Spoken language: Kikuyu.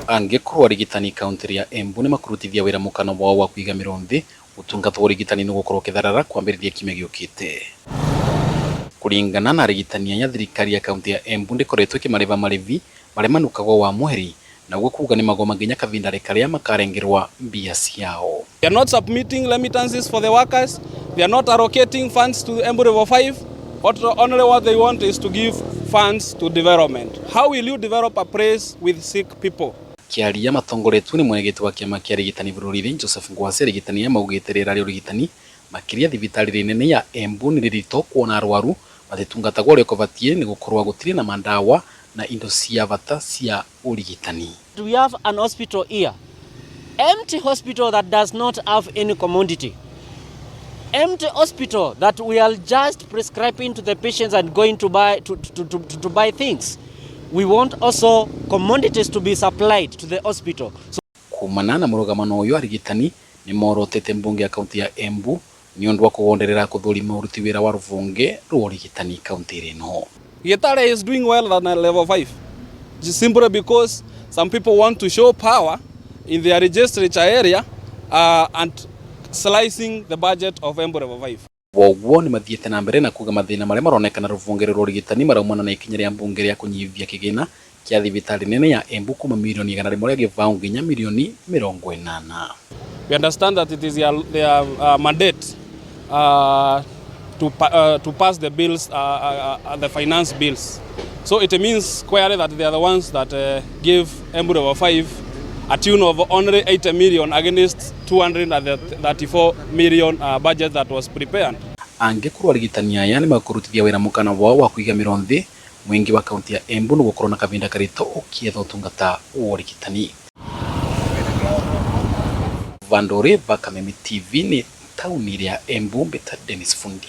Angĩkorwo arigitani kaunti ya Embu nĩmakurutithia wĩra mũkano wao wa kũiga mĩro nthĩ, ũtungata wa ũrigitani nĩũgũkorwo ũkĩtharara kwambĩrĩria kiumia gĩũkĩte. Kũringana na arigitani aya, thirikari ya kaunti ya Embu ndĩkoretwo ĩkĩmarĩha marĩhi marĩa manukagwo wa mweri, na ũguo kuga nĩmagoma nginya kavinda karĩa makarengerwa mbia ciao. They are not submitting remittances for the workers. They are not allocating funds to Embu Level 5. Only what they want is to give funds to development. How will you develop a place with sick people? Kĩaria matongoretwo nĩ mwenyekiti wa kĩama kĩa arigitani bũrũri-inĩ Joseph Ngwasi, arigitani aya maugĩte rĩera rĩa ũrigitani makĩria thibitarĩ nene ya Embu nĩ rĩritũ kuona arwaru matitungatagwo ũrĩa kũbatiĩ nĩ gũkorwo gũtirĩ na mandawa na indo cia bata cia ũrigitani. We have an hospital here, empty hospital that does not have any commodity, empty hospital that we are just prescribing to the patients and going to buy, to buy things. We want also commodities to be supplied to the hospital. So Kumana na mũrũgamano ũyũ, arigitani nĩ morotete mbunge ya kaunti ya Embu nĩ ũndũ wa kũgonderera kũthũrima ũruti wĩra wa rũhonge rwa ũrigitani kaunti ĩno. Gitare is doing well than level 5. Just simply because some people want to show power in their legislature area and slicing the budget of Embu Level 5. Woguo nĩ mathiĩte na mbere na kuga mathĩna marĩa maronekana rũhonge rwa ũrigitani maraumana na ikinya rĩa mbunge rĩa kũnyihia kĩgĩna kĩa thibitarĩ nene ya Embu kuma mirioni 100 rĩa gĩbaũ nginya mirioni 80. We understand that it is their mandate to pass the bills, the finance bills. So it means squarely that they are the ones that give Embu Level 5 a tune of only 80 million against 234 million budget that was prepared. Angĩkorwo arigitani aya nĩ makũrutithia wĩra mũkana wao wa kũiga mĩro nthĩ, mũingĩ wa kaunti ya Embu nĩ gũkorwo na kavinda karito ũkĩetha ũtungata wa ũrigitani. Vandore va Kameme TV nĩ tauni ya Embu, mbita Dennis Fundi.